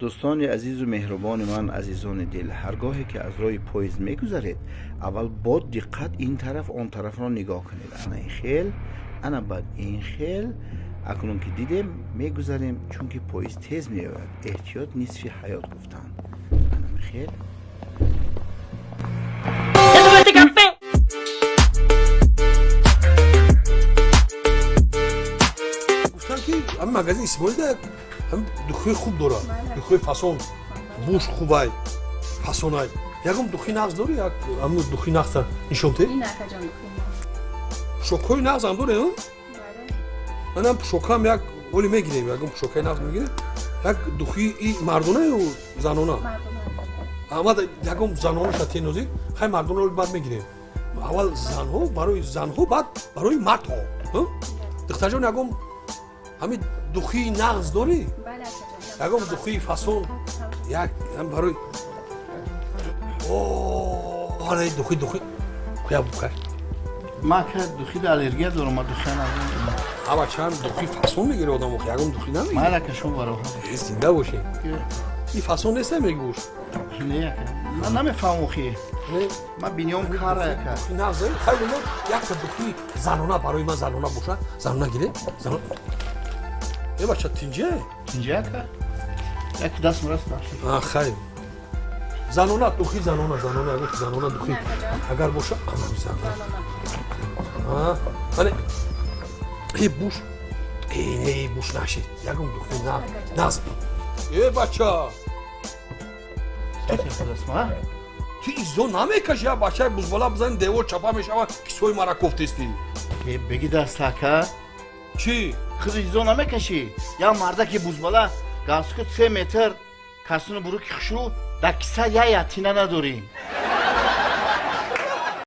Дӯстони азизу меҳрубони ман, азизони дил, ҳар гоҳе ки аз роҳи поезд мегузаред, аввал бо диққат ин тараф, он тарафро нигоҳ кунед. Ана ин хел, ана баъд ин хел. Акнун ки дидем, мегузарем, чунки поезд тез меояд. Эҳтиёт нисфи ҳаёт гуфтанд. Ана хел. Гуфтанд, ки ҳамин магазин Исмоилда ҳамин духи хуб дорад, духи фасон, буш хубай, фасонай. Ягон духи нағз дорӣ? Як ҳамин духи нағза нишон те. Ин, акаҷон, духи нағз. Пӯшокҳои нағзам дорем? Бале. Манам пӯшокам як оли мегирем, ягон пӯшокаи нағз мегирем. Як духи и мардона ё занона? Мардона. Амада ягон занонаша тенозӣ. Хай, мардона оли баъд мегирем, аввал занҳо, барои занҳо, баъд барои мардҳо. Духтарҷон, ягон ҳамин духи нағз дорӣ? Бале, акаҷон. Ягон духи фасон як ҳам барои оре, духи я букай. Ман ка духида аллергия дорам, ма духия надорам. Ава чанд духи фасон мегири одам, охи ягон духи намегири. Майла, ака, шумо бароҳа. Зинда бошӣ. И фасон нест, мегӯш? Не, ака, ман намефаҳмам охи. Ман биниём кара, ака. Духи нағз. Хай, мо якта духи занона барои ман, занона боша, занона гире. Занона е, бача, тинҷе? Инҷа, ака, як даст мураст бахшид. А, хай, занона, духи занона, занона, ягон занона духи Ин, акаҷон. Агар боша, ана занона. Занона. Ане э буш, э не, буш нашид. Ягон духи на нағз, е, бача. Дастма. Ту изо намекаши, я бачаи бузбала бизани, девор чапа мешава, кисои мара кофтести. Э, беги даст, ака. Чӣ? Худ изо намекашӣ. Як мардаки бузбала, галстука 3 метр, касуну буруки хушрӯ, дар киса я ятина надорӣ.